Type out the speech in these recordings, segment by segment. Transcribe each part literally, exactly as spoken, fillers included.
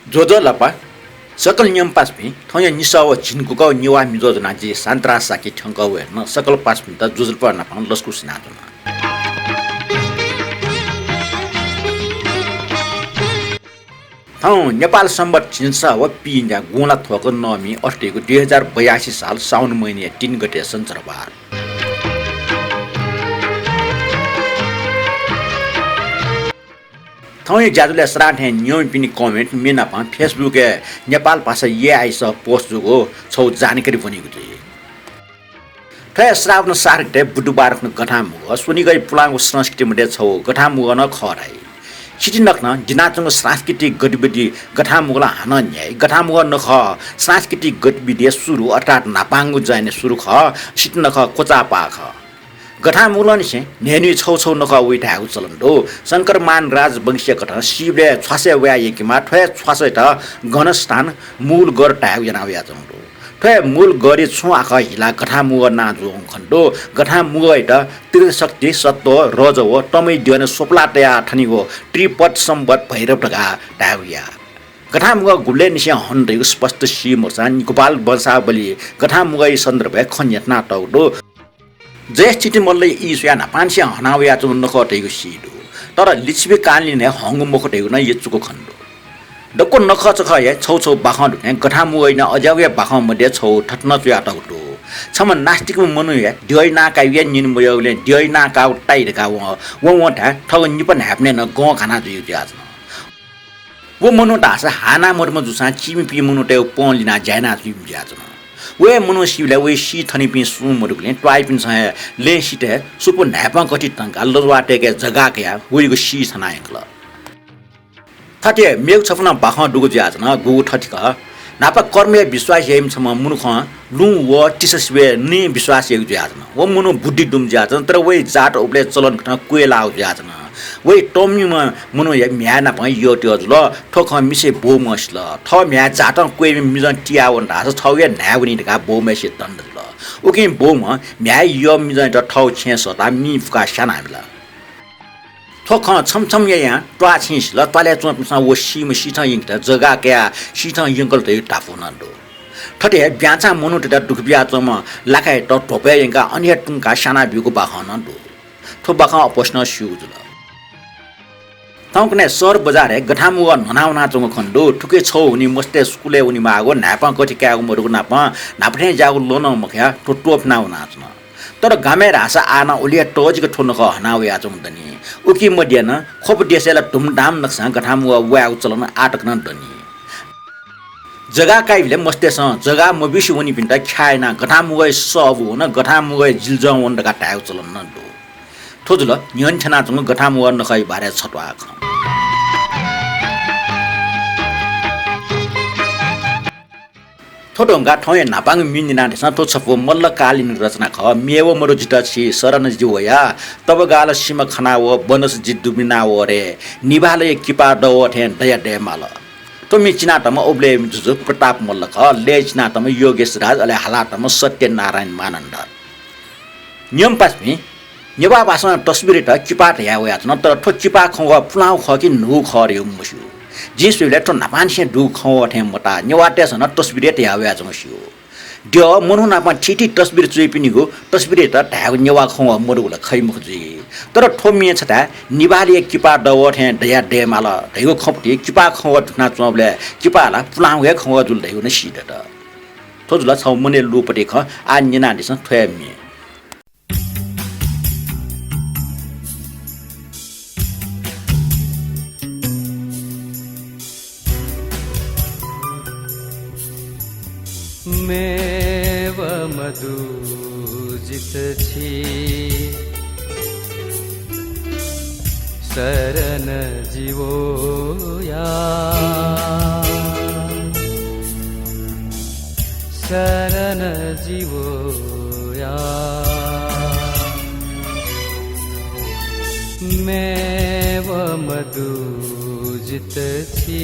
ज्वजलपा सकल न्यंपासापिं, थौंया निसः व झिंगुगः नेवाः म्ये ज्वनाः जि शान्तराज शाक्य थ्यंकः वये धुन सकल पासापिन्त ज्वजलपा नापं लसकुस यानाच्वना। थौं नेपाल संवत् झिंछसः व पीन्या गुंला थ्वक नवमी अथे धइगु दुई हजार बयासी साल साउन महिनाया तीन गते सञ्चरबार। थौंया ज्याझ्वलय् सदां थें न्यंपिनि comment म्ये नापं Facebook-य् नेपाल भाषा यय् आइसः post जूगु छगू जानकारी वनीगु जुइ। थ्व हे श्रावण सात गते बुधबार खुन्हु गथांमुगः स्वनिगःया पुलांगु संस्कृति मध्ये छगू गथांमुगः नं खः धाइ। सितिनखं दिनाच्वंगु सांस्कृतिक गतिविधि गथांमुगलं हानं न्ह्याइ। गथांमुगः नखः सांस्कृतिक गतिविधिया सुरु अर्थात् न्हापांगु जैनय् सुरु खः, सितिनखः क्वचाःपाः खः। गथांमुगलंनिसें न्हय्न्हय् छगू छगू नखः वइ धायेगु चलन दु। शंकरमान राजवंशीया कथं सीबलय् छ्वासय् वयाः यंकेमाः, थ्व हे छ्वासयात गणस्थान, मूल गढ धायेगु याना वयाच्वंगु दु। थ्व हे मूल गढया छुं आखः हिलाः गथांमुगः नां जुयावंगु खनेदु। गथांमुगःयात त्रिशक्ति, सत्त्व, रज व तमया द्यःने स्वपुलाः तयाः थनीगु त्रिपद संवत् भैरव धकाः धायेगु याः। गथांमुगः गुबलय् निसें हन धइगु स्पष्ट सी मखुसां निकोपाल वंशावली गथांमुगःया सन्दर्भय् खँ न्ह्यथनातःगु दु। जयस्थिति मल्लया ई स्वयाः न्हापांनिसें हना वयाच्वंगु नखः धइगु सी दु। तर लिच्छविकालीन हे हंगु मखु धइगु नं यचुक खनेदु। दक्व नखःचखःया छगू छगू बाखं दुथें गथांमुगःया नं अज्याःगु हे बाखं मध्ये छगू थथे नं च्वयातःगु दु। छम्ह नास्तिक मनूया द्यः इनाकाइगु हे न्यने मयःगुलिं द्यः इनाकाःगु ताइ धकाः वं, वं वं धाये थःगु निपा न्हाय्पनय् नं गं खाना जुइगु जुयाच्वन। व मनू धाःसा हाःनाः मदुम्ह जूसां चीमिपिं मनूतय्गु पँ लिनाः ज्या याना जुइम्ह जुयाच्वन। व हे मनू सीबलय् वया सी थनिपिं सुं मदुगुलिं त्वाःयापिन्सं हे लँय् सिथय् सुपु न्हाय्पं कथि तंकाः लज्वाःतय्के जगाः कयाः वइगु सी सना यंकल। थथे मेगु छपु नं बाखं दुगु जुयाच्वन, गुगु थथे खः। न्हापा कर्मय् विश्वास याइम्ह छम्ह मनुखं लुँ व तिसा सिबय् नं विश्वास याइगु जुयाच्वन। व मनू बुद्धि दुम्ह जुयाच्वन, तर वया जात उबलय् चलन कथं क्वय् लाःगु जुयाच्वन। वया तःमिम्ह मनूया म्ह्याय् नाप यःतयः जुल। थ्व खँ मिसे बौम्हं सिल। थः म्ह्याय् जातं क्वय्म्ह मिजं तियावन धाःसा थःगु हे न्हाय् वनी धकाः बौम्हय्सित दण्ड जुल। उकिं बौम्हं म्ह्याय् यःम्ह मिजंयात थःगु छेँय् सःताः मिइ फुकाः स्यानाबिल। थ्व खँ छम्ह छम्हया यां त्वाःछेँय् सिल। त्वालय् च्वंपिन्सं व सीम्ह सीथं यंकेत जगाः कयाः सीथं यंकल धइगु धापू नं दु। थथे ब्यांचां मनूतय्त दुःख बियाच्वंम्ह लाखायात ध्वपय् यंकाः अन हे तुंकाः स्यानाब्यूगु बाखं नं दु। थ्व बाखं अप्वःसिनं स्यूगु जुल। थौंकन्हय् शहर बजारय् गथांमुगः न्ह्वना वनाच्वंगु खनेदु। थुकी छगू हुनिं मस्तय् स्कुलय् वनेमाःगु, न्हाय्पं कथि कायेगु मदुगु नापं न्हापा थें ज्याःगु लँ नं मखयाः थ्व त्वःफिना वनाच्वन। तर गामय् धाःसा आः नं उलि हे तःजिक थ्व नखः हना वयाच्वंगु दनि। उकी मध्ये नं ख्वप देशय् ला धुमधाम नखःसां गथांमुगः वायेगु चलन आः तक नं दनि। जगाः काइबलय् मस्तय्सं जगाः मब्यूसे वनीपिन्त ख्याः यानाः गथांमुगःया सःबु वन, गथांमुगःया जिलजं वन धकाः धायेगु चलन नं दु। थ्व जुल न्ह्यःने थ्यनाच्वंगु गथांमुगः नखःया बारे छत्वाः खँ। थ्व धुंकाः थौंया न्हापांगु म्ये न्यनादिसँ। थ्व छपु मल्लकालीन रचना खः। म्ये व मदु जितः छि शरण जि वया, तब गाल सिमा खना व बनस जि दुबिना व रे, निभालया किपा दव थें दया दयेमाल। थ्व म्ये चिनातःम्ह उबलय् जुजु प्रताप मल्ल खः। लय् चिनातःम्ह योगेश राज, अले हालातःम्ह सत्यनारायण मानन्धर। न्यंपासापिं, नेवाः भासं तस्बिरयात किपा धया वयाच्वन, तर थ्व किपा खंगु पुलांगु खः कि न्हूगु खः धयागु मस्यू। जिं स्वयेबलय् थ्व न्हापांनिसें दुगु खंगु थें मताः, नेवाःतय्सं नं तस्बिर हे धया वयाच्वंगु स्यू। द्यः मनू नाप थीथी तस्बिर च्वइपिनिगु तस्बिरयात धायेगु नेवाः खंगु मदुगु ला खइ मखु जुइ। तर थ्व म्ये छथाय् निभालया किपा दव थें दया दयेमाल धइगु खँपुटी किपा खंगु धुनाच्वंबलय् किपा ला पुलांगु हे खंगु जुल धइगु नं सीदत। थ्व जुल छगू मनय् लूपति खँ। आः न्यनादिसँ थ्व हे म्ये। म्ये व मदु जितः छि शरण जि वया। शरण जि वया। म्ये व मदु जितः छि।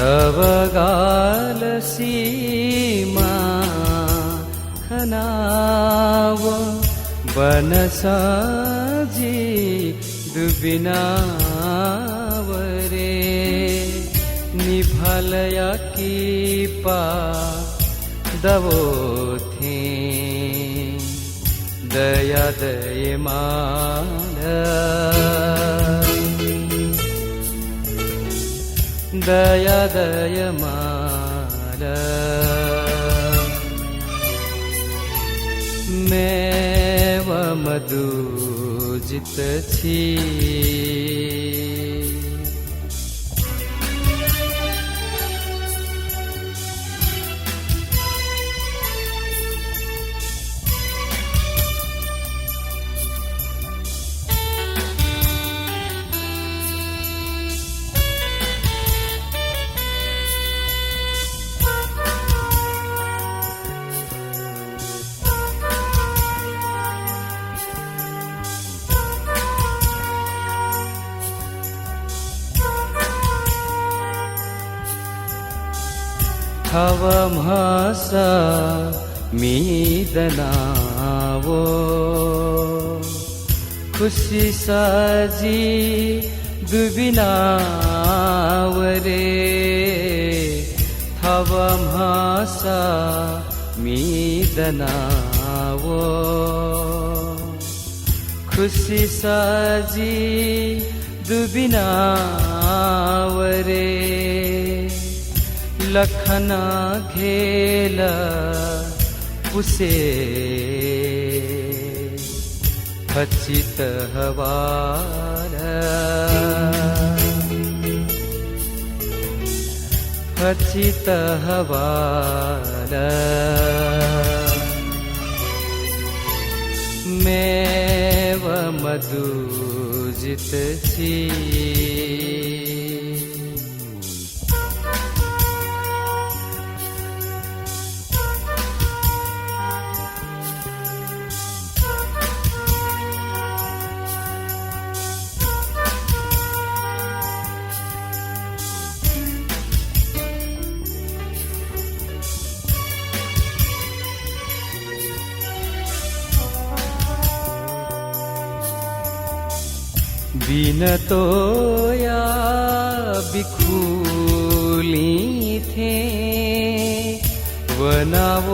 तव गाल सीमा खनाव बनसं जि दुबिनाव रे। निभालया किपा दव थें दया दयमाल, दया दयमाल। मेव मदु जित छि। थव म्हसा मि दनाव खुसिसा जि दुबिनाव रे। थव म्हसा मि दनाव खुसिसा जि दुबिनाव रे। लखन घेल पुसे फचित हवाल, फचित हवाल। मेव मदु जित छि। बिनतोया बिखुलिं थें वनाव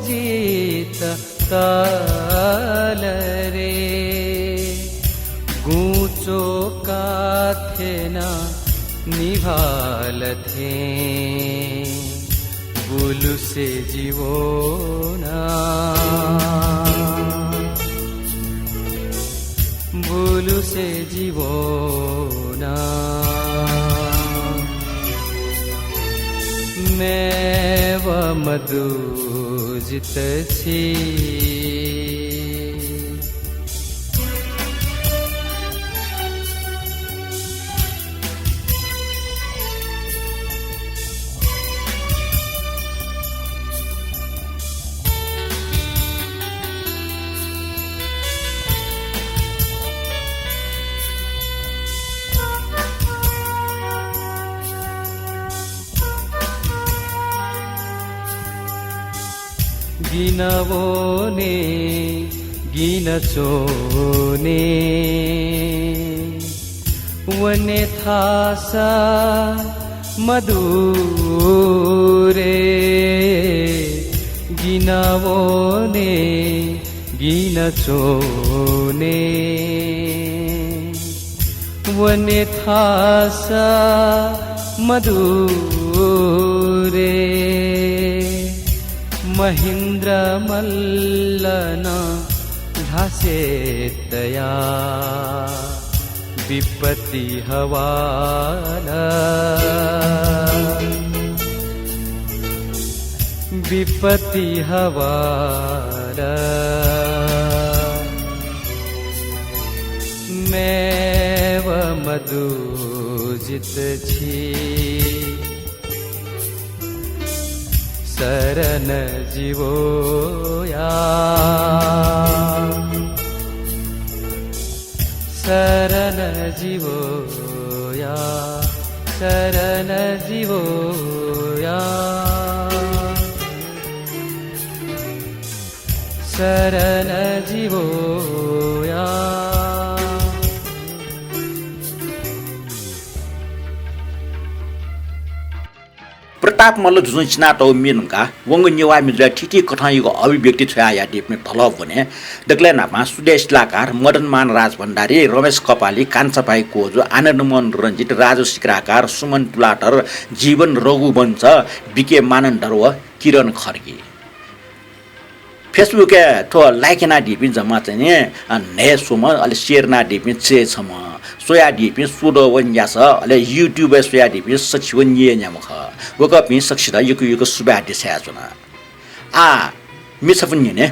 जित ताल रे। गुँचो काथेना निभाल थें बुलुसे जिवो ना, बुलुसे जिवो ना। मेव मदु जित छि। गिन वने, गिन च्वने, वने थासा मदु रे। गिन वने, गिन च्वने, वने थासा मदु रे। महेन्द्र मल्ल नं ल्हासे तया विपत्ति हवाल, विपत्ति हवाल। मेव मदु जित छि। शरण जिवोया, शरण जिवोया, शरण जिवो या, शरण जिवो या। प्रताप मल्ल जुजुं चिनातःगु म्ये धुंकाः वंगु नेवाः मिजया थीथी कथंयागु अभिव्यक्ति छ्वयाहयादीपिं धलः ब्वने दकलय् न्हापां सुदेश शिलाकार, मदनमान राजभण्डारी, रमेश कपाली, कान्छाभाइ कोजु, आनन्दमोहन रञ्जित, राजु सिक्राकार, सुमन तुलाधर, जीवन रघुवंश, बिके मानन्धर व किरण खड्गी। Facebook-य् थ्व like यानादीपिं जम्मा चाहिँ नि, अ, न्हय् स्वम्ह, अले share यानादीपिं चय् छम्ह, स्वयादीपिं सुदो व न्यासः, अले YouTube-य् स्वयादीपिं सछि व न्यय् न्याम्ह खः। वय्कःपिं सकसित यक्व यक्व सुभाय् देछानाच्वना। आः, म्ये छपु न्यने।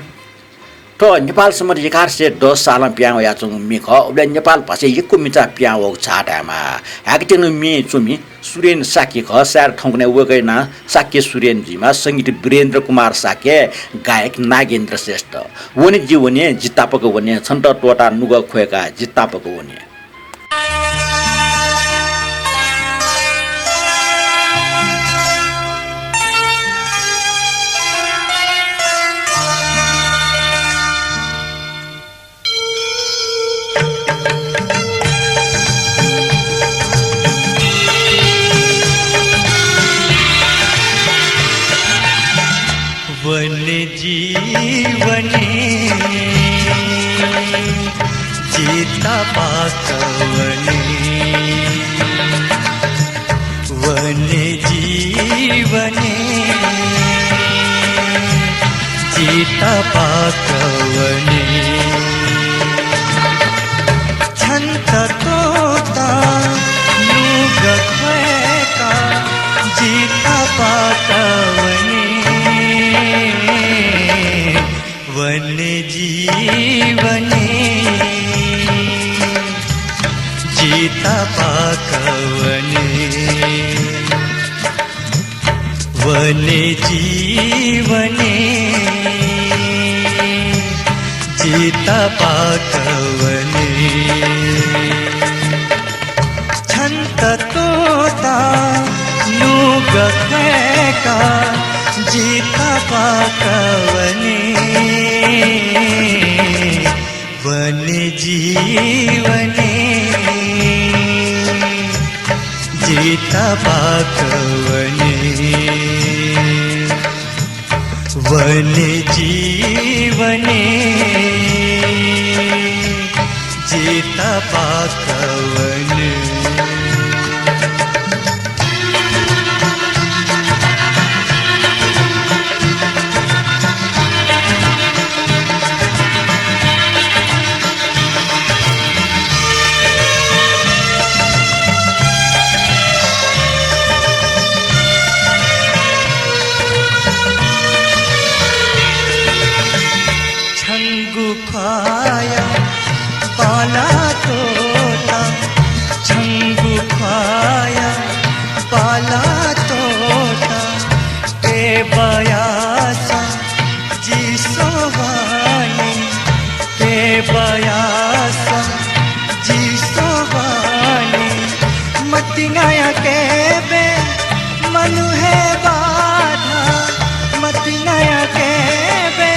थ्व नेपाल सम्बत एघार सय दस सालं पिहां वयाच्वंगु म्ये खः। उबलय् नेपाल भाषाय् यक्व मिचा पिहां वःगु छाय् धायेमाः। हाय्कात्यंगु म्ये च्वमि सुरेन शाक्य खः। सायद थौंकन्हय् वय्कःया नां शाक्य सुरेन जुइमाः। संगीत वीरेन्द्र कुमार शाक्य, गायक नागेन्द्र श्रेष्ठ। वने जि वने, जि तापाक वने, छन्त त्वःताः नुगः ख्वय्काः जि तापाक वने। वने जि वने, जि तापाक वने। वने जि वने, जि तापाक वने। छन्त त्वःताः नुगः ख्वय्काः जि तापाक वने। वने जि वने, जि तापाक वने। वने जि वने, जि तापाक वने। छन्त त्वःताः नुगः ख्वय्काः जि तापाक वने। वने जि वने, जि तापाक वने। वने जि वने, जि तापाक वने। छंगु ख्वाःया बांला त्वःताः, छंगु ख्वाःया बांला त्वःताः, तय् बयाः सा जि सवानी, तय् बयाः सा जि सवानी। मतिनाया केबे मनु हे बाधा, मतिनाया केबे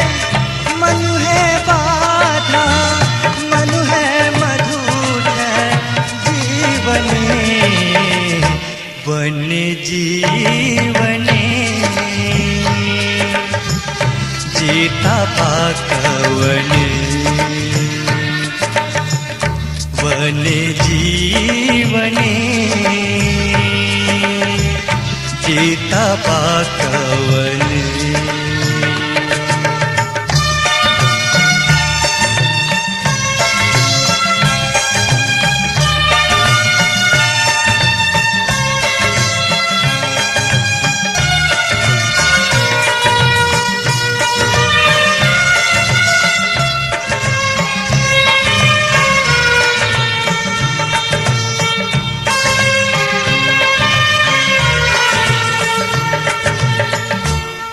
मनु हे बाधा, मनु हे मधुर जीवनी। वने जि वने, जि तापाक वने। वने जि वने, जि तापाक वने।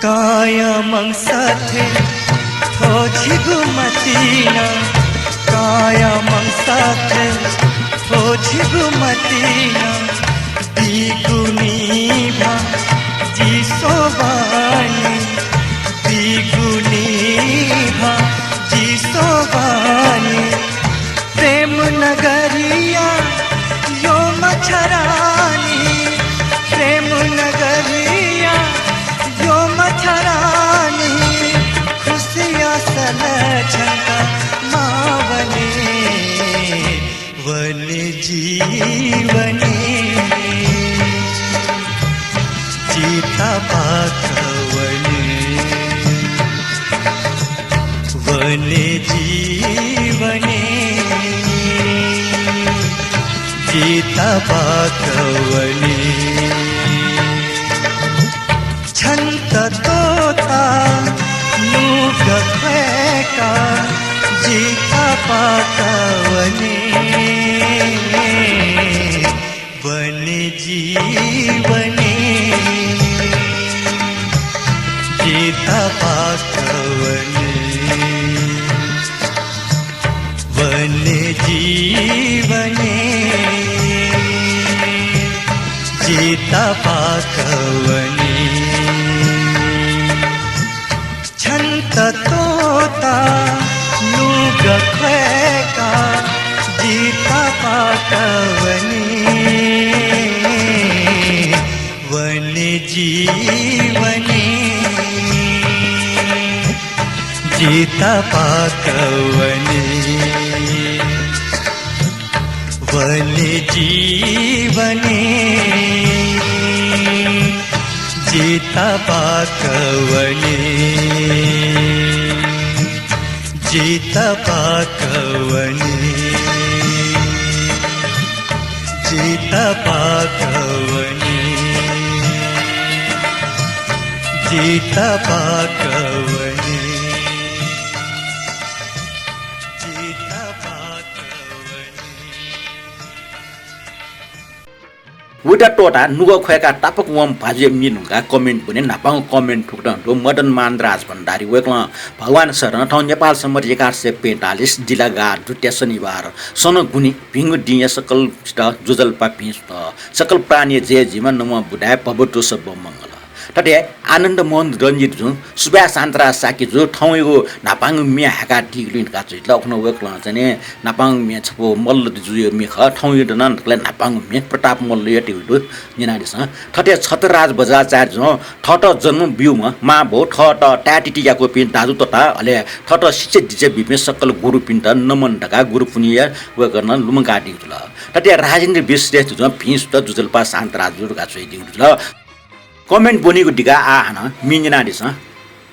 काया मंसा थें थ्व झीगु मतिना, काया मंसा थें थ्व झीगु मतिना। बिगुनी भा जिसो बानी, बिगुनी भा जिसो बानी, प्रेम नगरिया यो मच्छरानी, प्रेम नगरिया यो मच्छरानी, खुशिया सल छंका मावनी। वन जीवनी जिता पाकवनी, वन जीवनी जिता पाकवनी। छन्त तोता नुगः ख्वय्का जिता पाकवनी, वन जीवनी जिता पाकवनी। वन जीवनी जिता पाकवनी। छन्त तोता नुगः ख्वय्का जिता पाकवनी, वन जीवनी जिता पाकवनी, वन जीवनी जिता पाकवनी, जिता पाकवनी, जिता पाकवनी, जिता पाकवनी, जिता पाकवनी। वयात त्वःताः नुगः ख्वय्काः तापाक वंम्ह भाजुया म्ये धुंकाः comment ब्वने न्हापांगु comment थुकथं दु। मदन मानराज भण्डारी, वय्कलं भगवान शरण, थौं नेपाल संवत् एघार सय पैंतालिस दिलागाः द्वितीया शनिबार सनगुनी भिंगु दिंया सकल छित ज्वजलपा भिं सुथ। सकल प्राणीया जय जुइमा, नमो बुद्धाय, भवतु सब्ब मंगल। थथे आनन्द मोहन रञ्जित जुं सुभाय् शान्तराज शाक्य जु थौंयागु न्हापांगु म्ये हाय्कादीगुलिं धकाः च्वयादिल। अखुन वय्कलं चाहिँ नि न्हापांगु म्ये छपु मल्ल जुया म्ये खः, थौंयागु नं दकलय् न्हापांगु म्ये प्रताप मल्लया धइगु दु, न्यनादिसँ। थथे छत्रराज बज्राचार्य जुं थःत जन्म ब्यूम्ह मां बौ, थःत ताय्‌तिति याकूपिं दाजु तता, अले थःत शिक्षा दीक्षा बीपिं सकल गुरुपिन्त नमन धकाः गुरु पुन्हुया वय्कलं लुमंकादीगु जुल। थथे राजेन्द्र विश्रेष्ठ जुं भिं सुथ ज्वजलपा शान्तराज जु धकाः च्वयादीगु जुल। Comment ब्वनीगु दिकाः आः हानं म्ये न्यनादिसँ।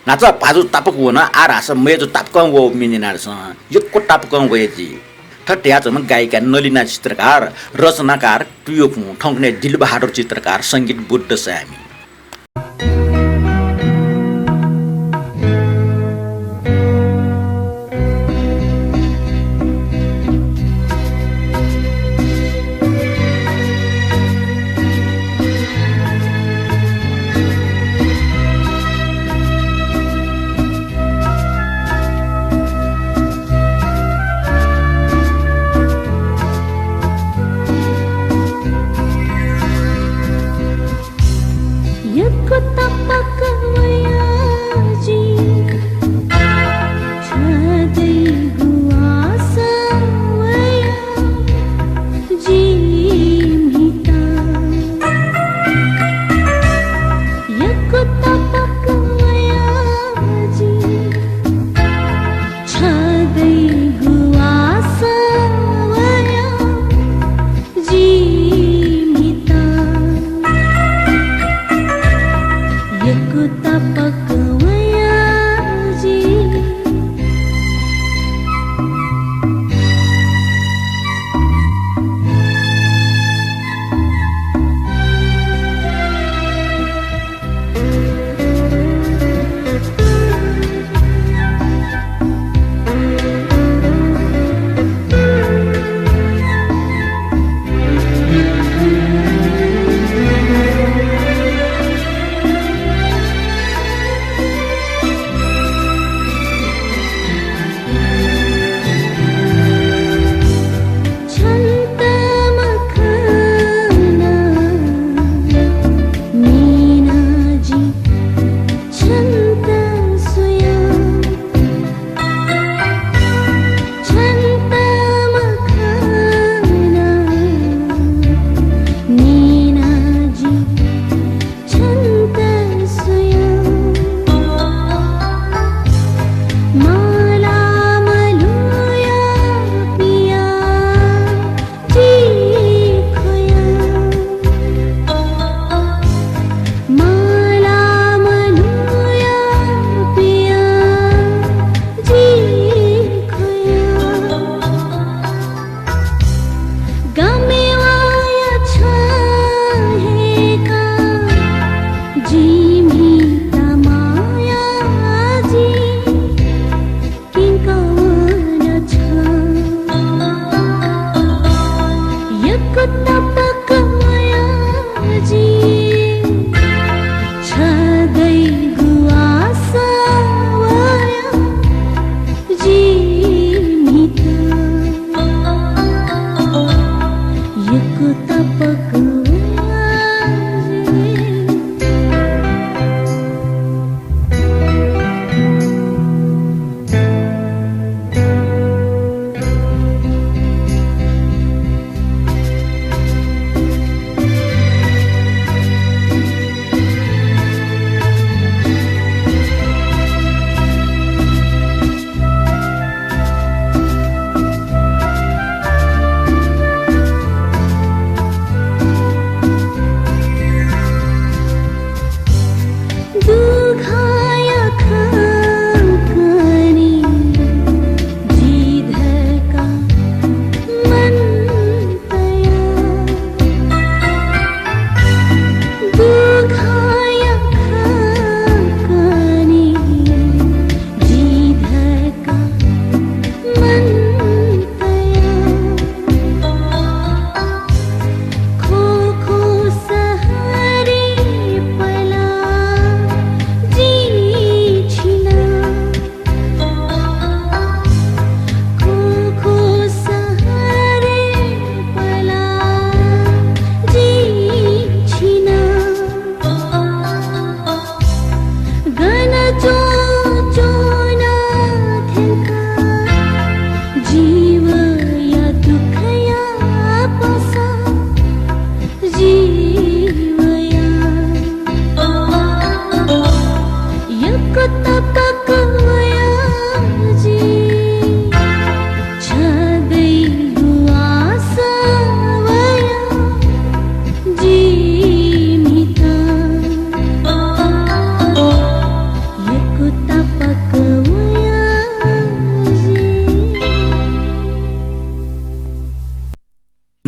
न्हाचः भाजु तापाक वन, आः धाःसा मय्जु तापाकं वःगु म्ये न्यनादिसँ। यक्व तापाकं वये जुइ। थथे धयाच्वंम्ह गायिका नलिना चित्रकार, रचनाकार तुयुपुं, थौंकन्हय् दिलबहादुर चित्रकार, संगीत बुद्ध साय्मि। यक्व तापाक वयाः जिं छ्यदइगु आशा वयाः जिं म्हिता। यक्व तापाक वयाः जिं छ्यदइगु आशा वयाः जिं म्हिता। यक्व तापाक वयाः जिं।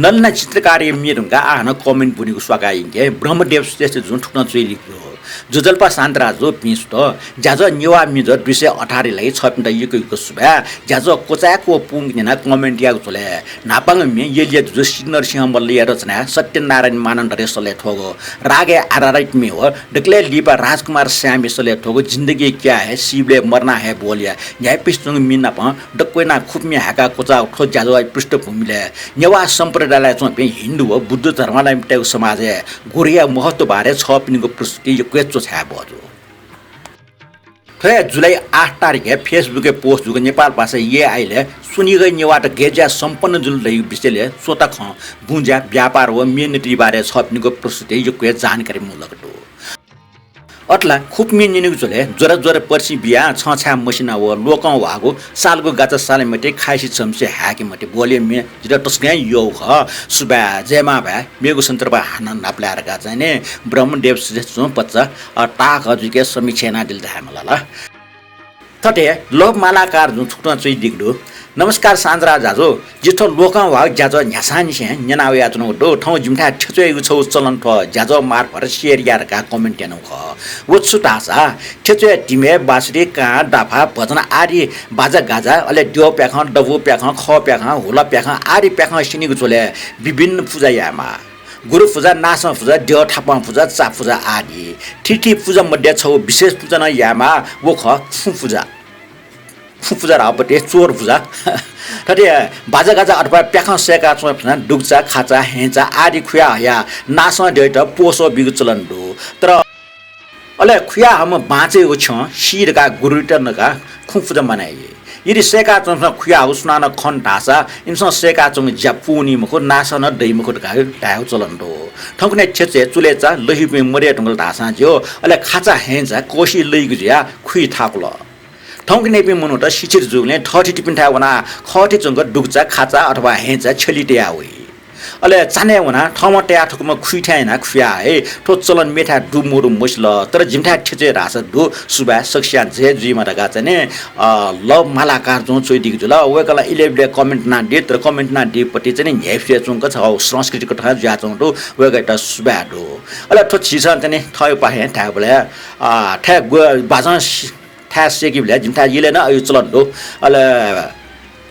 ललना चित्रकारया म्ये धुंकाः आः हानं comment ब्वनेगु स्वाकाः यंके ब्रह्मदेव श्रेष्ठजुं थुकथं च्वयादीगु दु। ज्वजलपा शान्तराजु, भिं सुथ। ज्याझ्वः नेवाः मिजं दुई सय अठारय् लागि छःपिन्त यक्व यक्व सुभाय्। ज्याझ्वः क्वचाय्क व पूवंक न्यनाः comment याःगु झ्वलय् न्हापांगु म्ये यलया जुजु सिद्धिनरसिंह मल्लया रचनाय् सत्यनारायण मानन्धरया सलय् थ्वःगु रागय् आधारित म्ये व दकलय् लिपा राजकुमार श्यामया सलय् थ्वःगु जिन्दगी क्या है, सीबलय् मरना है बोलया न्ह्याइपुसे च्वंगु म्ये नाप दक्व यानाः खुब म्ये हाय्काः क्वचाःगु थ्व ज्याझ्वःया पृष्ठभूमिलय् नेवाः सम्प्रदायलय् च्वंपिं हिन्दू व बुद्ध धर्मावलम्बीतय्गु समाजय् गुरुया महत्व बारे छःपिनिगु प्रस्तुति यक्व हे च्वछाये बहःजू। थ्व हे जुलाई आठ तारिखय् Facebook-य् post जूगु नेपाल भाषा AI-लय् स्वनिगः नेवाःत गय् ज्या सम्पन्न जुल धइगु विषयलय् च्वता खँ, बुँज्या, व्यापार व मेहनती बारे छःपिनिगु प्रस्तुति यक्व हे जानकारी मुलक दु। अथे ला खुब म्ये न्यनेगु झ्वलय् ज्वरा ज्वरा पर्सि बियाः छं छाय् मसिना व लोकं ह्वाःगु सालगु गाचा साले मते, खाइसि छम्से हाय्के मते बोलया म्ये जितः तसकं हे यःगु खः। सुभाय्, जय मांभाय्। मेगु सन्दर्भय् हानं न्हापलाये धकाः चाहिँ नि ब्रह्मदेव श्रेष्ठजुं भचा, अ, ताःहाकः जुइके समीक्षा यानादिल धायेमाल ला। थथे लव मालाकारजुं थुकथं च्वयादीगु दु। नमस्कार शान्तराज दाजु, जि थ्व लोकं ह्वाःगु ज्याझ्वः न्ह्यासांनिसें न्यना वयाच्वनागु दु। थौं जिमिथाय् थ्यच्वय् याइगु छगू चलन थ्व ज्याझ्वः मार्फत share या धकाः comment यानागु खः। व छु धाःसा थ्यच्वय् धिमे, बाँसुरी, कां, दाफा, भजन आदि बाजा गाजा, अले द्यः प्याखं, दबू प्याखं, खः प्याखं, हुला प्याखं आदि प्याखं स्यनीगु झ्वलय् विभिन्न पुजा यायेमाः। गुरु पुजा, नासं पुजा, द्यः थापं पुजा, चा पुजा आदि। थीथी पुजा मध्ये छगू विशेष पुजा नं यायेमाः, व खः फुँ पुजा। फुँ पुजा धाःगु पति चोर पुजा। थथे बाजागाजा अथवा प्याखं सय्काच्वंपिन्सं दुगुचा, खाचा, हँय्चा आदि खुया हयाः नासं द्यःयात पोसः बीगु चलन दु। तर अले खुया हःम्ह बाँचय् व छ्यं सी धकाः गुरुइत नकाः फुँ पुजा मानय् याइ। यदि सय्काच्वंपिन्सं खुया हःगु सुनानं खन धाःसा इमिसं सय्काच्वंगु ज्या पूवनी मखु, नासं नं दइ मखु धकाः धायेगु चलन दु। थौंकन्हय् थ्यच्वय् चुलय्चा लहिपिं मदये धुंकल धाःसां ज्यू, अले खाचा हँय्चा कःसिइ लइगु जुयाः खुइ थाकुल। थौंकन्हय्पिं मनूत शिथिल जूगुलिं थःथितिपिन्थाय् वनाः खःथी च्वंक दुगुचा, खाचा अथवा हँय्चा छ्यलि तयाः वइ। अले चान्हय् वनाः थःम्हं तया थकूम्ह खुइ थें यानाः खुया हइ। थ्व चलन मेथाय् दु मदु मसिल, तर जिमिथाय् थ्यच्वय् धाःसा दु। सुभाय्, सकसियां जय जुइमा धकाः चाहिँ नि, अ, लव मालाकारजुं च्वयादीगु जुल। वय्कलं इलय् बिलय् comment यानादी, तर comment यानादीगु पति चाहिँ नि न्ह्याइपुसे च्वंक छगू सांस्कृतिक कथं जुयाच्वंगु दु। वय्कःयात सुभाय् दु। अले थ्व झीसं चाहिँ नि थःगु पाखें धायेबलय्, अ, थ्व गु-, बाजं सि-, थाय् सय्कीबलय् जिमिथाय् यलय् नं अय् चलन दु। अले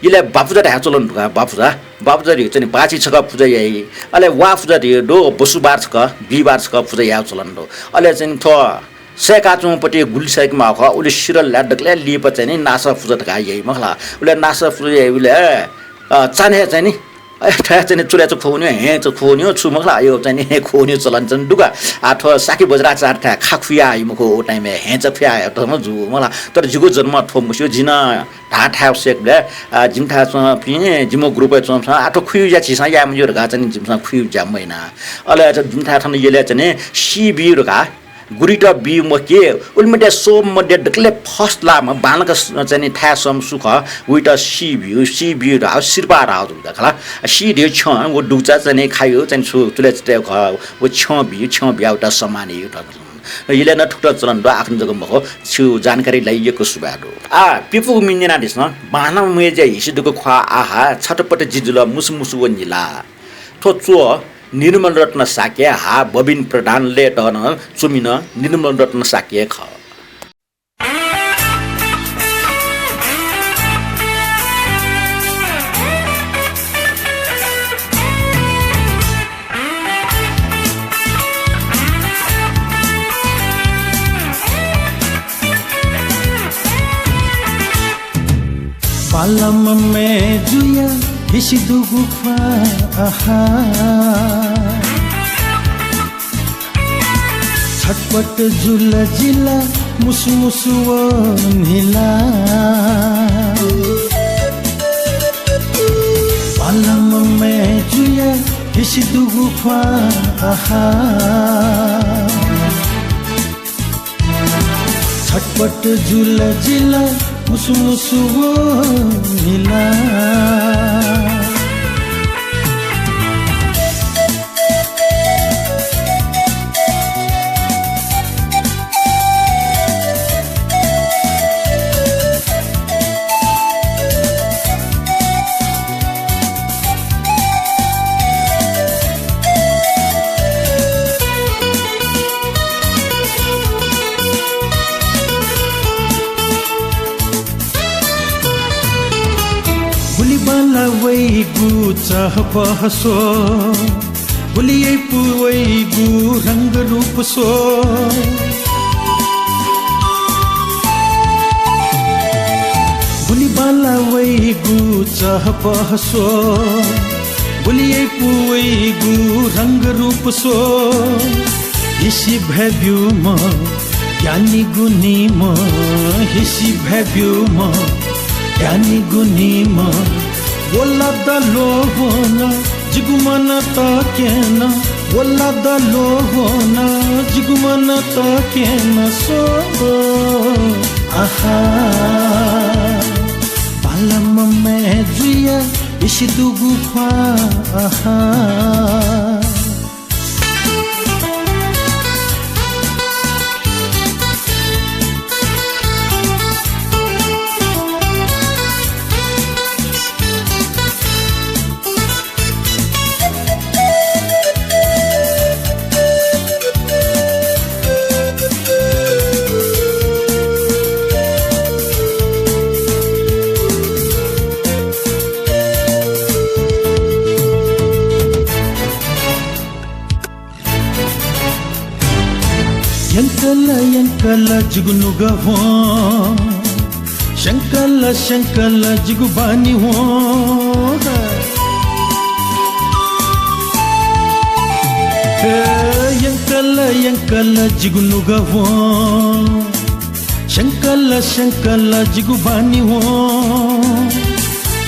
यलय् बापुजा धायेगु चलन दु का, बापुजा। बापुजा धइगु चाहिँ नि बाछि छकः पुजा याइ। अले वा पुजा धइगु दु, बसुबार छकः, बिहिबार छकः पुजा यायेगु चलन दु। अले चाहिँ नि थ्व सय्काच्वंगु पति गुलि सय्केमाःगु खः, उलि सिधल धाःसा दकलय् लिपा चाहिँ नि नासः पुजा धकाः याइ मखु ला। उलि नासः पुजा याइबलय्, अ, चान्हय् चाहिँ नि अय् थ्व चाहिँ नि चुलय्चा खुवनीगु, हँय्चा खुवनीगु, छु मखु ला, अय् चाहिँ नि खुवनीगु चलन चाहिँ दु का। आ, थ्व शाक्य वज्राचार्यथाय् खा खुया हइ मखु, व time-य् हँय्चा खुया हयेत जू मखु ला। तर जिगु जन्म थ्व मस्यू, जिं नं धाःथाय् सय्केबलय्, आ, जिमिथाय् च्वंपिं, जिमिगु group-य् च्वंपिन्सं, आ, थ्व खुइगु ज्या झीसं याये मज्यू धकाः चाहिँ नि जिमिसं खुइगु ज्या मयाना। अले जिमिथाय् थन यलय् चाहिँ नि सी बी धकाः गुरुइत बी मखु कि, उलि मध्ये सःम्ह मध्ये दकलय् first लाःम्ह बांलाक स-, चाहिँ नि थाय् सःम्ह सु खः, वइत सी बी, सी बी धाःगु सिरपाः धाःगु जक खला। सी धइगु छ्यं, व दुगुचा चाहिँ नि खाइगु चाहिँ नि छु चुलय् चितय् खः, व छ्यं बी, छ्यं बियाः वइत सम्मान याइगु धकाः। यलय् नं थुकथं चलन दु, आखन जक मखु, छु जानकारी लाइ यक्व सुभाय् दु। आ, प्यपुगु म्ये न्यनादिसँ, बांलाम्ह मय्ज्या हिसि दुगु ख्वाः आहा, छटपट जि जुल मुसु मुसु व निला। थ्व च्वः निर्मल रत्न शाक्य, हा बबिन प्रधान, लय् तः नं च्वमिन निर्मल रत्न शाक्य खः। बांलाम्ह मय्जुया हिसि दुगु ख्वाः आहा। छटपट जुल जिला मुसु मुसु व निला। बांलाम्ह मय्जुया हिसि दुगु ख्वाः आहा। छटपट जुल जिला मुसु मुसु व निला। वइगु चहपह स्व, गुलि याइपु वइगु रंग रूप स्व। गुलि बांला वइगु चहपह स्व, गुलि याइपु वइगु रंग रूप स्व। हिसि भ्वय् ब्यूम्ह ज्ञानी गुणीम्ह, हिसि भ्वय् ब्यूम्ह ज्ञानी गुणीम्ह। व ला द ल्वहं जिगु मन तक्यं, व ला द ल्वहं जिगु मन तक्यं स्व। आहा, बांलाम्ह मय्‌जुया हिसि दुगु ख्वाः, आहा। यंकल यंकल जिगु नुगः वं, स्यंकल स्यंकल जिगु बानी वं। हे, यंकल यंकल जिगु नुगः वं, स्यंकल स्यंकल जिगु बानी वं।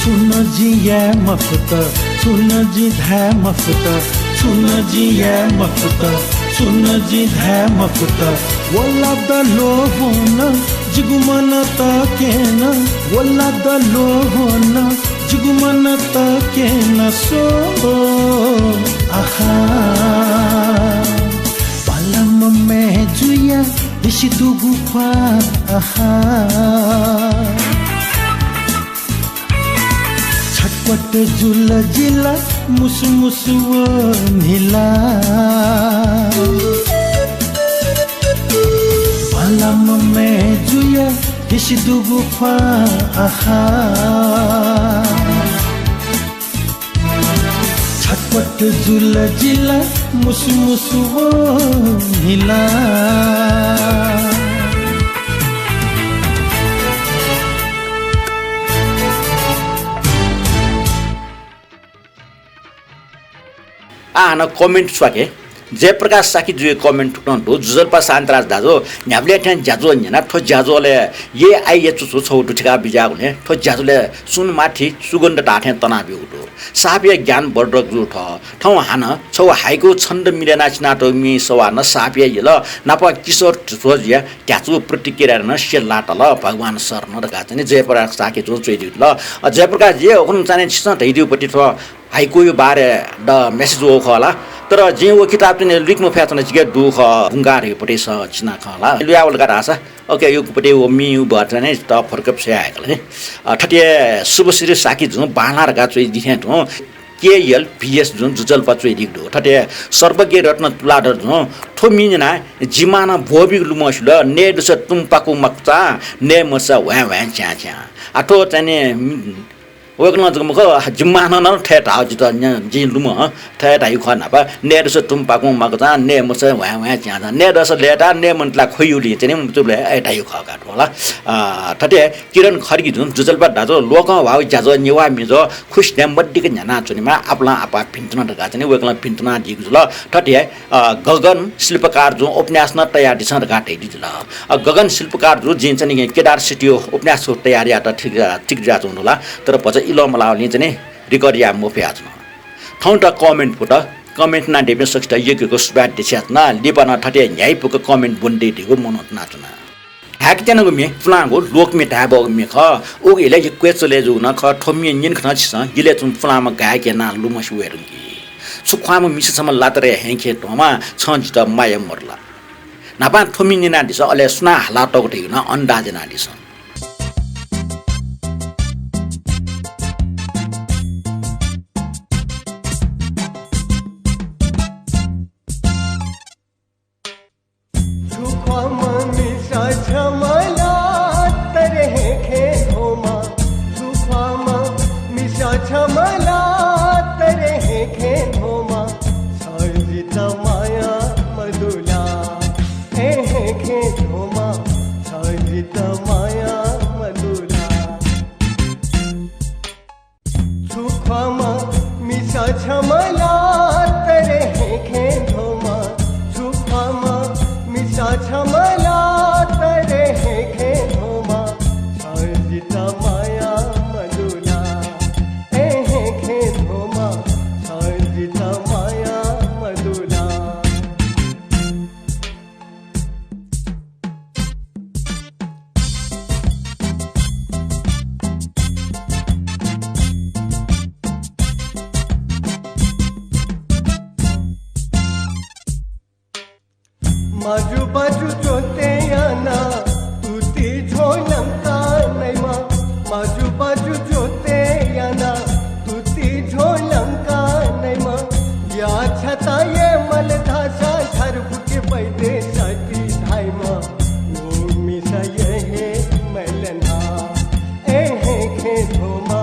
छुं नं जिं याये मफुत, छुं नं जिं धाये मफुत, छुं नं जिं याये मफुत, छुं नं जिं धाये मफुत। व ला द ल्वहं जिगु मन तक्यं, व ला द ल्वहं जिगु मन तक्यं स्व। आहा, बांलाम्ह मय्‌जुया हिसि दुगु ख्वाः, आहा। छटपट जुल जि ला मुसु मुसु व न्हिला। बांलाम्ह मय्‌जुया हिसि दुगु ख्वाः, आहा। छटपट जुल जि ला मुसु मुसु व न्हिला। आः हानं comment स्वाके। जयप्रकाश शाक्यजुया comment थुकथं दु, जुजल्पा शान्तराज दाजु, न्ह्याबलें थें ज्याझ्वः न्यना, थ्व ज्याझ्वलय् एआई या चुचु छगू दु थिकाः बिज्याःगुलिं थ्व ज्याझ्वलय् सुन माथि सुगन्ध धाःथें तनाब्यूगु दु। सापया ज्ञानवर्धक जू थ्व। थौं हानं छगू हाइकु छन्द मिले यानाः चिनातःगु म्ये सवाः नं सापया यल, नापं किशोर ध्वजया ध्याचु प्रतिक्रिया नं सेल्लातल, भगवान शरण धकाः चाहिँ नि जयप्रकाश शाक्यजुं च्वयादीगु दु। अ, जयप्रकाश जी, उखुन्हु चाहिँ नि छिसं धयादीगु पति थ्व हाइकुया बारे द message वःगु खः ला? तर जिं व किताब चाहिँ नि लुइके मफयाच्वना, जिके दुगु खः, बुंगाः धइगु पति सः चिना खः ला? लुयावल का धाःसा, OK, उगु पति व म्ये बारे चाहिँ नि त फरक छ्वया हयेकल नि। अ, थथे शुभश्री शाक्यजुं बांलाः धकाः च्वयादी थें तुं केएल भिएस जुं जुजल्पा च्वयादीगु दु। थथे सर्वज्ञ रत्न तुलाधर जुं थ्व म्ये न्यनाः जि मां नं ब्वःबीगु लुमंसिल, नये दुसा तुम्पाकु मकचा, नये मदुसा ह्वाँय् ह्वाँय् च्यां च्यां। आ, थ्व चाहिँ नि, वय्कलं जक मखु, जिमि मां नं थथे धाः जितः न्य-, जिं लुमं थथे धाइगु खः न्हापा, नये दुसा तुम्पाकु मकचा, नये मदुसा ह्वाँय् ह्वाँय् च्यां च्यां, नये दःसा लय्ताः, नये मन्त ला ख्वइ उलि चाहिँ नि, मतलब, अय् धाइगु खः का थ्व ला। अ, थथे किरण खड्गी जुं जुजल्पा धाःसा लोकंह्वाःगु ज्याझ्वः नेवाः म्येझ्वः खुसि थें मदिक्क न्ह्यानाच्वनेमाः, आपालं आपाः भिन्तुना धकाः चाहिँ नि वय्कलं भिन्तुनादीगु जुल। थथे, अ, गगन शिल्पकार जुं उपन्यास नं तयादिसँ धकाः धयादीगु जुल। अ, गगन शिल्पकार जु जिं चाहिँ नि केदार सिटियो उपन्यास तयार यायेत ठीक, ठीक जुयाच्वंगु दु ला, तर भचा इलः मलाःबलय् चाहिँ नि record याये मफयाच्वन। थौंत comment फुत, comment यानादीपिं सकसित यक्व यक्व सुभाय् देछानाच्वना। लिपा नं थथे न्ह्याइपुक comment ब्वनादीगु मनंतुनाच्वना। हाय्कत्यानागु म्ये पुलांगु लोकम्ये धायेबहःगु म्ये खः। उगु इलय् यक्व हे चले जूगु नं खः। थ्व म्ये न्यनेकथं छिसं गिलय् च्वंम्ह पुलांम्ह गायकया नां लुमंसे वये धुंकी। छु ख्वाःम्ह मिसा छम्ह लात रे, हँय्‌खे ध्वंम्ह, छं जितः माया मदु ला? न्हापां थ्व म्ये न्यनादिसँ, अले सुनां हालातःगु धइगु नं अन्दाज यानादिसँ। छु ख्वाःम्ह मिसा छम्ह लात रे, हँय्‌खे ध्वंम्ह, छु ख्वाःम्ह मिसा छम्ह माया मदुला। छु ख्वाःम्ह मिसा छम्ह ला तरे हेखे धोमा। छु ख्वाःम्ह मिसा छम्ह ला तरे हेखे धोमा। छ जित माया मदुला। ए हेखे धोमा। छ जित माया मदुला। माजुबाजु ज्वते याना तुति झोलंका नइमा। माजुबाजु ज्वते याना तुति झोलंका नइमा। या छता ये मल धासा झरबुके बैदे सती धाइमा। ओ मिसा ये हे मलना। ए हेखे धोमा।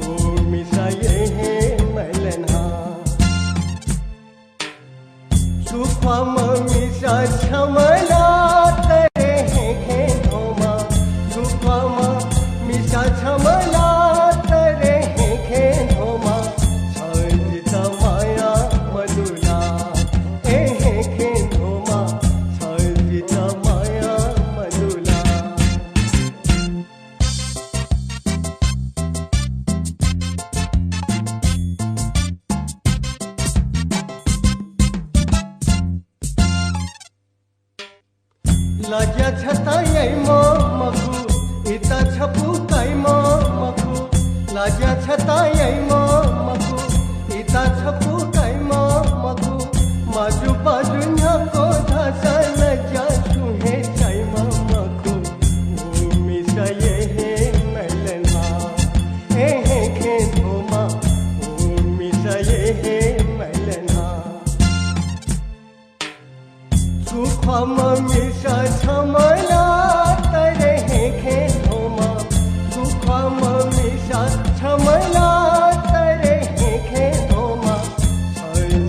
ओ मिसा ये हे मलना। छु ख्वाःम्ह मिसा छम्ह ला तरे हेखे धोमा। छु ख्वाःम्ह मिसा छम्ह ला तरे हेखे धोमा। छ जित माया मदुला। ए हेखे धोमा। छ जित माया मदुला। लज्या छता याइम्ह मखु, इता छपु काइम्ह मखु। लज्या छता याइम्ह मखु, इता छपु काइम्ह मखु। माजुबाजु न्ह्याक्व धासा लज्या छुं हे चाइम्ह मखु। ओ मिसा ये हे मलना। ए हेखे धोमा। ओ मिसा ये हे मलना। छु ख्वाःम्ह मिसा छम्ह ला तरे हेखे धोमा। छु ख्वाःम्ह मिसा छम्ह ला तरे हेखे धोमा। छ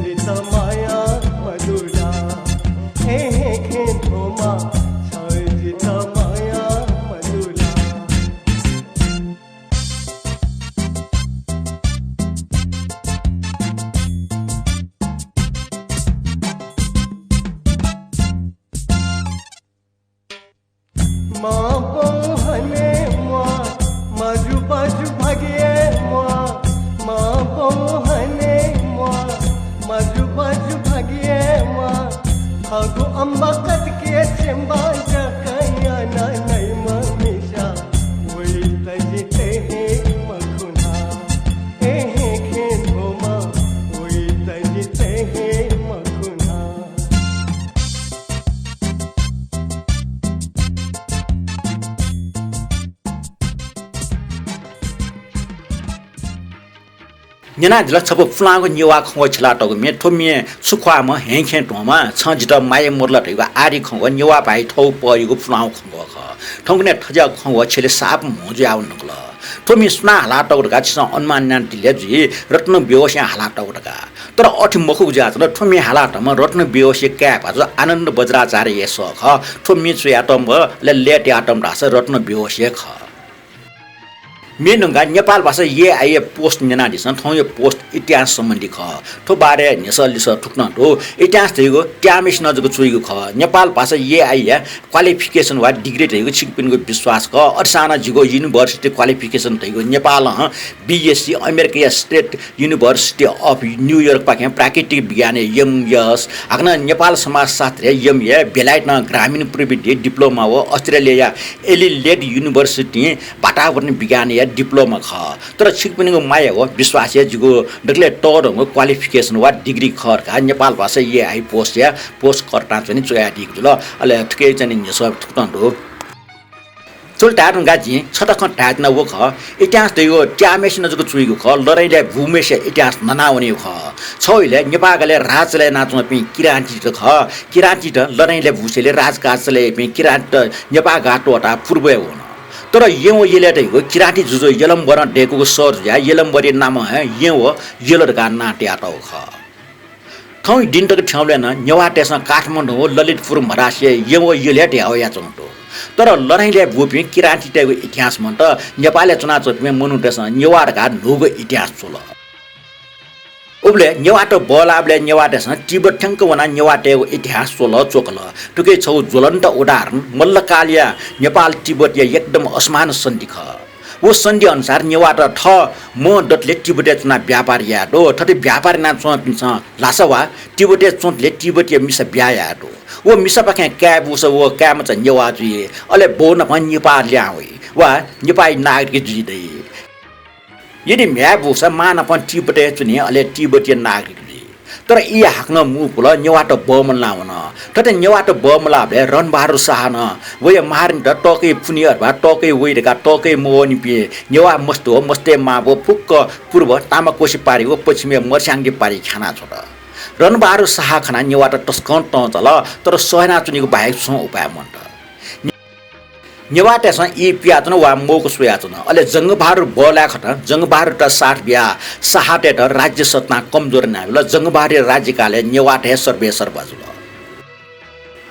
जित माया मदुला। ए हेखे धोमा। छ जित माया मदुला। मांबौ हने म्वाः, माजुबाजु भागिये म्वाः। मांबौ हने म्वाः, माजुबाजु भागिये म्वाः। हगु अम्बा कतके चेम्बा जक याना नइम्ह मिसा वइत जिते हे मखुना। ए हेखे धोमा वइत जिते हे मखुना। न्यनादिल छपु पुलांगु नेवाः खँग्वः छ्यलातःगु म्ये। थ्व म्ये छु ख्वाःम्ह हेंखें ध्वंम्ह छं जितः माया मदुला धइगु आदि खँग्वः नेवाः भाय् थःगु पहःयागु पुलांगु खँग्वः खः। थौंकन्हय् थज्याःगु खँग्वः छ्यले साप म्हो जुयावने धुंकल। थ्व म्ये सुनां हालातःगु धकाः छिसं अनुमान यानादिल हे जुइ, रत्न बेहोसं हालातःगु धकाः। तर अथे मखुगु जुयाच्वन। थ्व म्ये हालातःम्ह रत्न बेहोसया काय् भाजु आनन्द बज्राचार्यया सः खः। थ्व म्ये च्वयातःम्ह, अले लय् तयातःम्ह धाःसा रत्न बेहोस हे खः। म्ये न्वंकाः नेपाल भाषा एआईया पोस्ट न्यनादिसँ। थौंया पोस्ट इतिहास सम्बन्धी खः। थ्व बारे न्ह्यसः लिसः थुकथं दु। इतिहास धइगु त्याःम्हेसिनं जक च्वइगु खः। नेपाल भाषा एआईया qualification वा degree धइगु छिकपिनिगु विश्वास खः। अथेसां नं जिगु university qualification धइगु नेपालं बिएससी, अमेरिकाया State University of New York पाखें प्राकृतिक विज्ञानय् एमएस, हाकनं नेपाल समाजशास्त्रय् एमए, बेलायतं ग्रामीण प्रविधि diploma व अस्ट्रेलियाया एडिलेड University वातावरण विज्ञानया diploma खः। तर छिकपिनिगु माया व विश्वासया जिगु दकलय् तःधंगु qualification वा degree खः धकाः नेपाल भाषा एआई पोस्टया पोस्टकर्तां चाहिँ च्वयादीगु जुल। अले थुके चाहिँ न्ह्यसः थुकथं दु। च्वले धाये धुंकाः जिं छता खँ धायेत्यना व खः। इतिहास धइगु त्याःम्हेसिनं जक च्वइगु खः, लडाइँलय् बूम्हेसिया इतिहास ननावनीगु खः। छगू इलय् नेपाःगालय् राज चले यानाच्वंपिं किराँतीत खः। किराँतीत लडाइँलय् बूसेंलि राजकाज चले याइपिं किराँतीत नेपाःगा त्वःताः पूर्वय् वन। तर येँ व यलय् धइगु किराँती जुजु यलम्बरं दय्कूगु शहर जुयाः यलम्बरया नामं हे येँ व यल धकाः नां तयातःगु खः। थौं दिं तक थ्यंबलय् नं नेवाःतय्‌सं काठमाडौं व ललितपुर मधासें यँ व यल हे धयावयाच्वंगु दु। तर लडाइँलय् ब्यूपिं किराँतीतय्‌गु इतिहास मन्त, नेपालय् च्वनाच्वंपिं मनूतय्‌सं नेवाः धकाः न्हूगु इतिहास च्वल। उबलय् नेवाःत बल्लाःबलय् नेवाःतय्‌सं तिब्बत थ्यंक वनाः नेवाःतय्‌गु इतिहास च्वल, च्वकल। थुकी छगू ज्वलन्त उदाहरण मल्लकालया नेपाल तिब्बतया एकदम असमान सन्धि खः। व सन्धि अनुसार नेवाःत थः मं दतले तिब्बतय् च्वनाः व्यापार याये दु। थथे व्यापार यानाच्वंपिन्सं ल्हासा वा तिब्बतय् च्वंतले तिब्बतया मिसा ब्याहा याये दु। व मिसापाखें काय् बूसा व काय्‌मचा नेवाः जुइ, अले बौ नाप नेपाः ल्याहां वइ वा नेपाःया नागरिक जुइ दइ। यदि म्ह्याय् बूसा मां नाप तिब्बतय् च्वनी, अले तिब्बतया नागरिक जुइ। तर ई हाकनं मू पुल, नेवाःत बमलाः वन। थथे नेवाःत बमलाःबलय् रणबहादुर शाहं वया महारानीत तःकय् पुनि अथवा तःकय् वइ धकाः तःकय् मवःनिपिं नेवाः मस्त व मस्तय् मां व फुक्क पूर्व तामाकोशी पारि व पश्चिमय् मर्स्याङदी पारि ख्यानाछ्वत। रणबहादुर शाह खनाः नेवाःत तसकं तं चाल, तर सह यानाच्वनेगु बाहेक छुं उपाय मन्त। नेवाःतय्‌सं ई पियाच्वन वा मौका स्वयाच्वन। अले जंगबहादुर बल्लाये खत। जंगबहादुरयात साथ बियाः शाहतय्‌त राज्य सत्तां कमजोर यानाबिल। जंगबहादुरया राज्यकालय् नेवाःत हे सर्वेसर्वा जुल।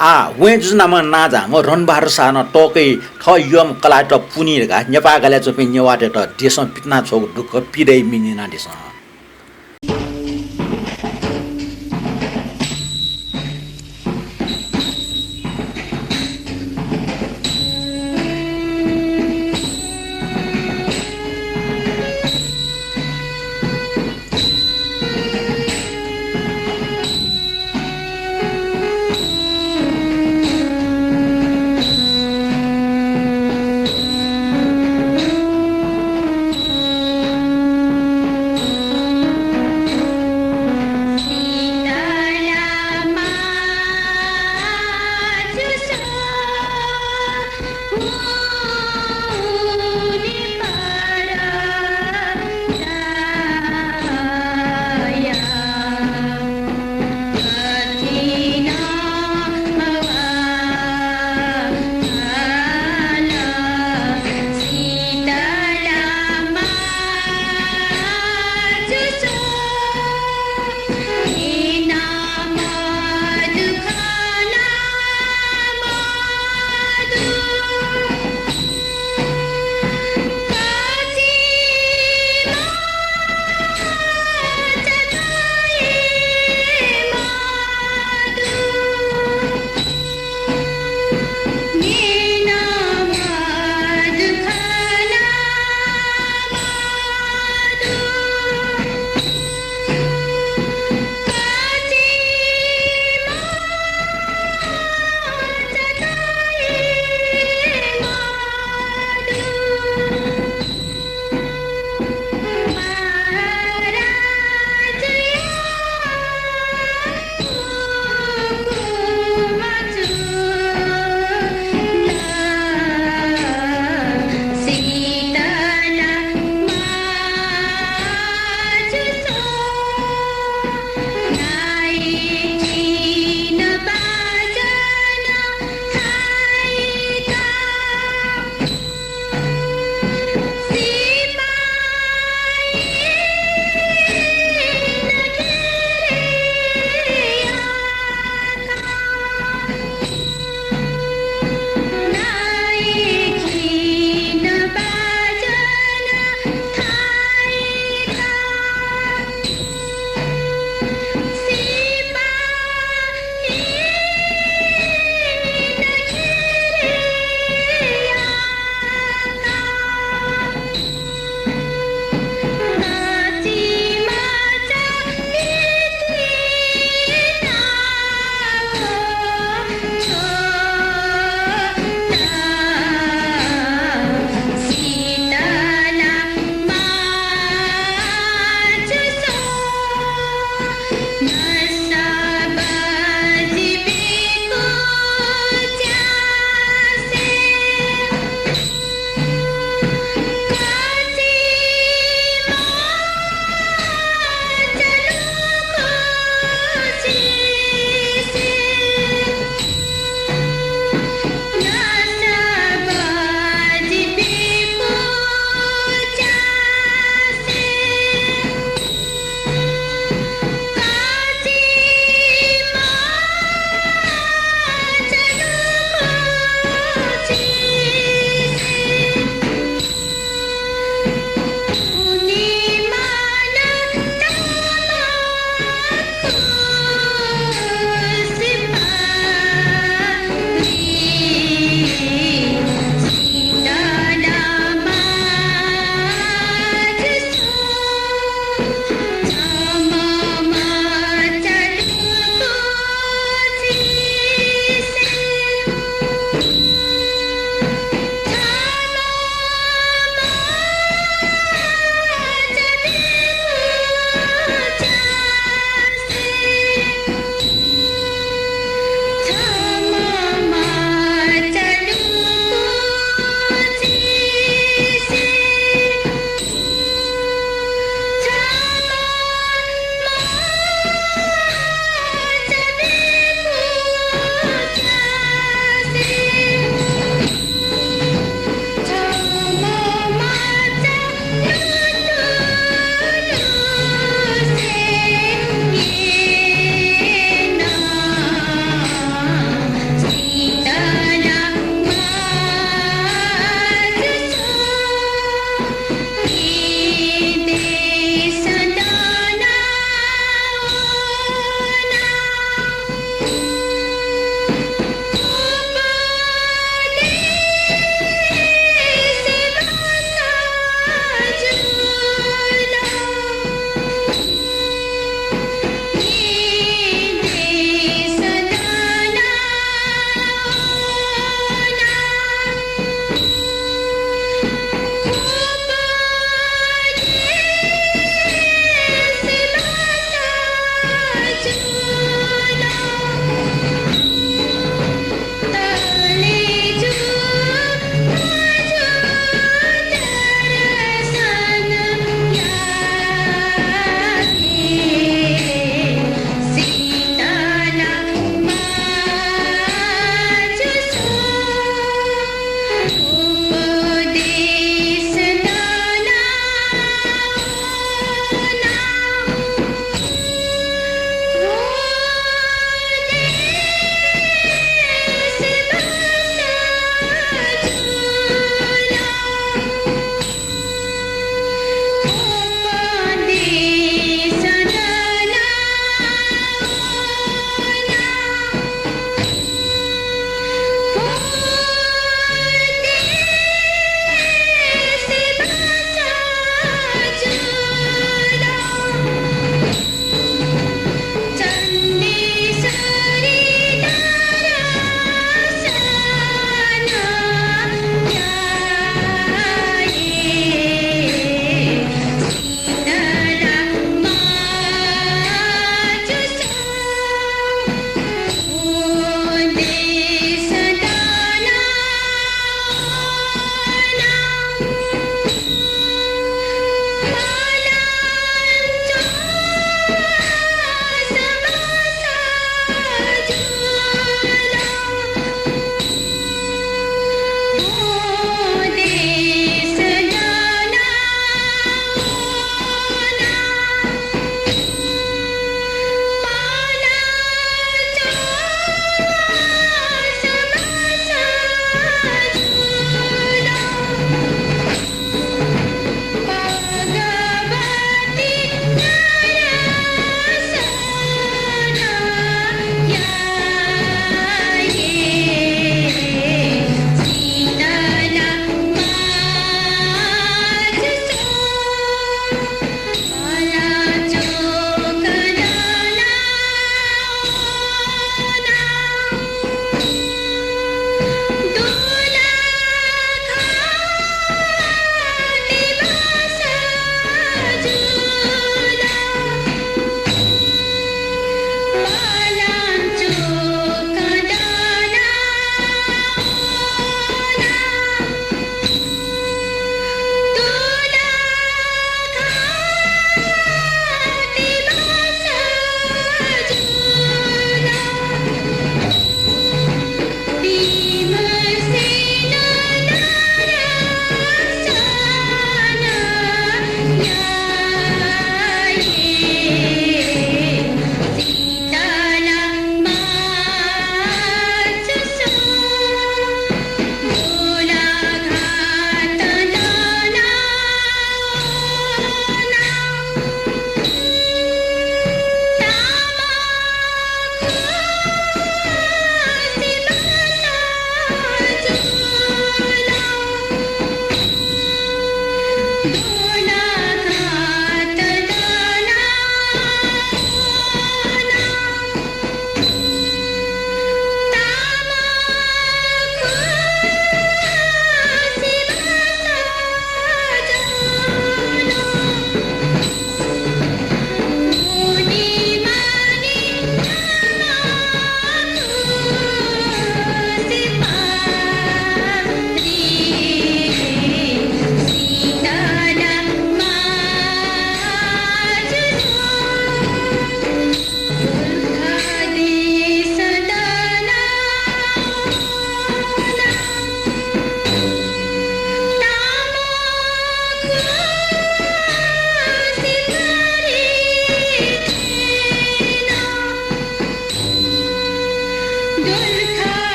आः वँय् जुजुनामं नांजाःम्ह रणबहादुर शाहं तःकय् थः यःम्ह कलाःयात पुनि धकाः नेपाः गालय् च्वंपिं नेवाःतय्‌त देशं पितिनाछ्वःगु दुःख पीडा मिने यानादिसँ।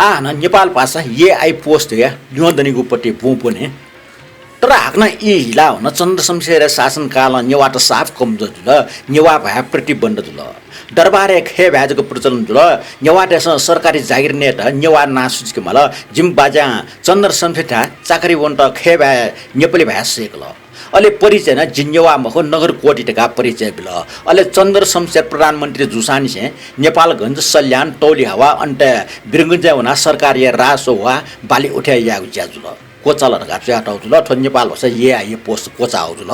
आः हानं नेपाल भाषा एआई पोस्ट धया न्ह्यः दनिगु पट्टि ब्वं ब्वने। तर हाकनं ई हिला हुन चन्द्र शमशेरया शासनकालं नेवाःत साफ कमजोर जुल, नेवाः भाय् प्रतिबन्ध जुल। दरबारय् खय् भाय् जक प्रचलन जुल। नेवाःतय्‌सं सरकारी जागिर नयेत नेवाः नां सुचुके माल। जिमि बाज्यां चन्द्र शमशेरथाय् चाकरी वनेत खय् भाय् नेपाली भाय् सय्‌कल। अले परिचयं नं जि नेवाः मखु, नगरकोटी धकाः परिचय बिल। अले चन्द्र शमशेर प्रधानमन्त्री जूसांनिसें नेपालगञ्ज, सल्यान, तौलिहावा, अन्तय् वीरगञ्जय् वनाः सरकारया राजस्व ह्वाः बाली उठे यायेगु ज्या जुल। क्वचाल धकाः च्वयातःगु जुल। थ्व नेपाल भाषा एआई पोस्ट क्वचाःगु जुल।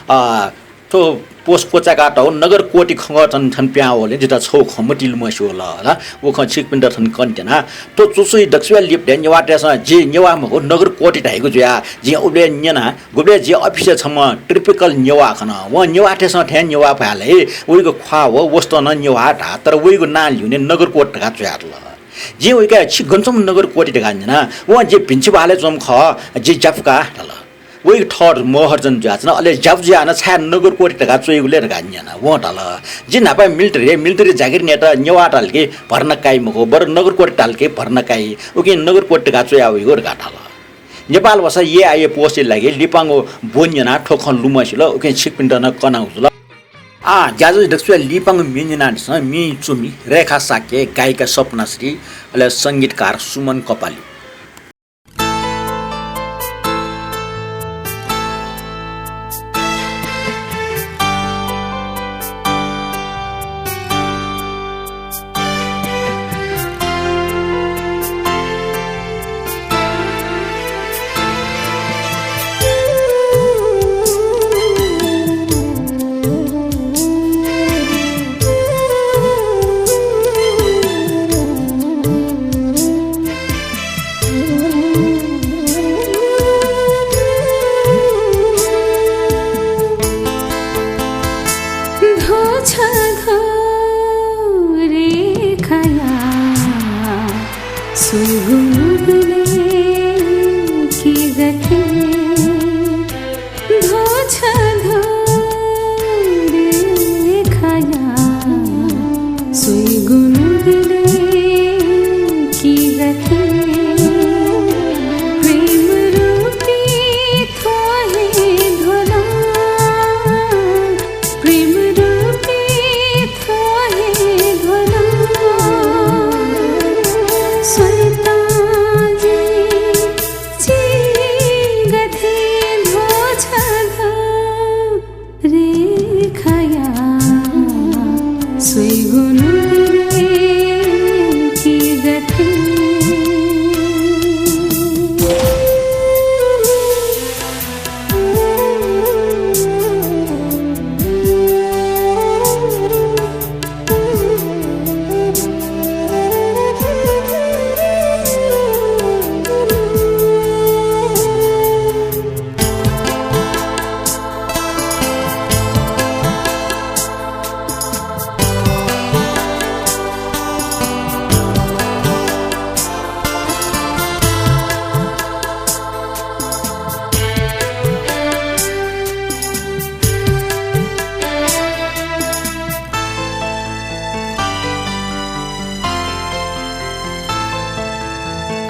अ, थ्व पोस्ट क्वचाय्‌कातःगु नगरकोटी खँग्वः थन, थन पिहां वःगुलिं जितः छगू खँ मतिइ लुमंसे वल ला। व खँ छिकपिन्त थन कने त्यना। थ्व चुसुइ दक्वसिबय् लिपा नेवाःतय्‌सं जि नेवाः मखु, नगरकोटी धाइगु जुयाः जिं उबलय् न्यना। गुबलय् जि अफिसय् छम्ह typical नेवाः खन। वं नेवाःतय्‌सं थें नेवाः भाय् ल्हाइ। वइगु ख्वाः व वसतं नं नेवाः धाः, तर वइगु नां ल्ह्युने नगरकोट धकाः च्वयातल। जिं वइके छि गन च्वंम्ह नगरकोटी धकाः न्यना। वं जि भिंछिभालय् च्वंम्ह खः, जि ज्यापुका धाल। वइगु थः महर्जन जुयाच्वन। अले ज्यापु जुयाः नं छाय् नगरकोटी धकाः च्वइगु ले धकाः न्यना। वं धाल, जि न्हापा military, military जागिर नयेत नेवाः धाल कि भर्ना काइ मखु, बरु नगरकोटी धाल कि भर्ना काइ। उकिं नगरकोटी धकाः च्वया वइगु धकाः धाल। नेपाल भाषा एआई पोस्टया लागि लिपांगु ब्व न्यनाः थ्व खँ लुमंसिल, उकिं छिकपिन्त नं कनागु जुल। आः ज्याझ्वः दक्वसिबय् लिपांगु म्ये न्यनादिसँ। म्येइ च्वमि रेखा शाक्य, गायिका सपना श्री, अले संगीतकार सुमन कपाली।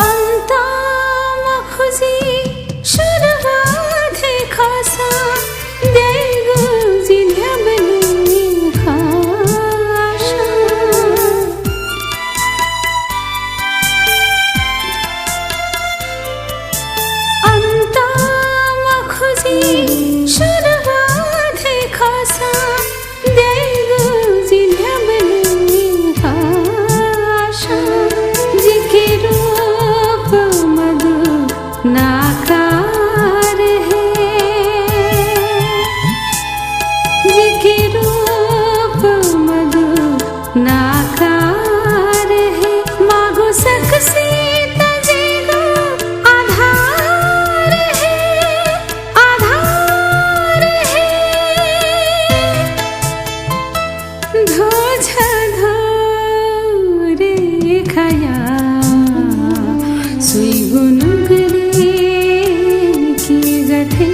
अन्त मखुजी सुरुवात हे खःसा, द्याइगु जि न्ह्याबलें आशा। अन्त मखुजी सुरुवात हे खःसा, द्याइगु जि न्ह्याबलें आशा। जिके रूप मदु नाकार हे, जिके रूप मदु नाकार हे, मागु सकसित जिगु आधार हे, आधार हे। धोझा धो रेखाया सुइगु नुगलय् कि गथे।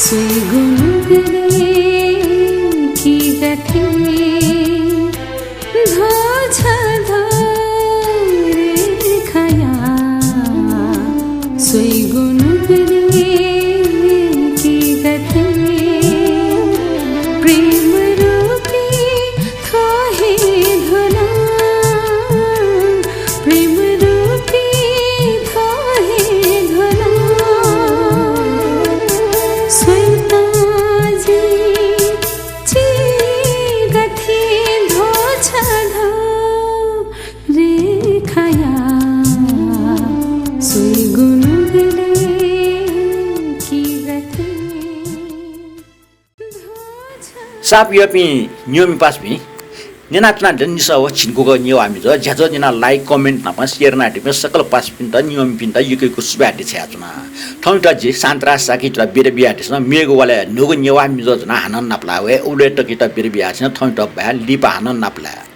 स्वइगु नुगलय् कि गथे ध्वछाध्व रेखाया। स्वइगु नुगलय् कि गथे प्रेम रूपी थ्व हे ध्वला, प्रेम रूपी थ्व हे ध्वला। स्वइता जि चिगथे ध्वछाध्व रेखाया। स्वइगु नुगलय् कि गथे साप यःपिं नियमित पासापिं, न्यनाच्वनादीनिसें व झिंगुगु नेवाः म्युजिक ज्याझ्वः न्यनाः like, comment नाप share यानादीपिं सकल पासापिन्त नियमितपिन्त यक्व यक्व सुभाय् देछानाच्वना। थौंयात जि शान्तराज शाक्ययात बिदा बियादिसँ। मेगु वालय् न्हूगु नेवाः म्युजिक ज्वनाः हानं नापलाये वये। उबलय् तकयात बिदा बियादिसँ। थौंयात बाय्, लिपा हानं नापलाये।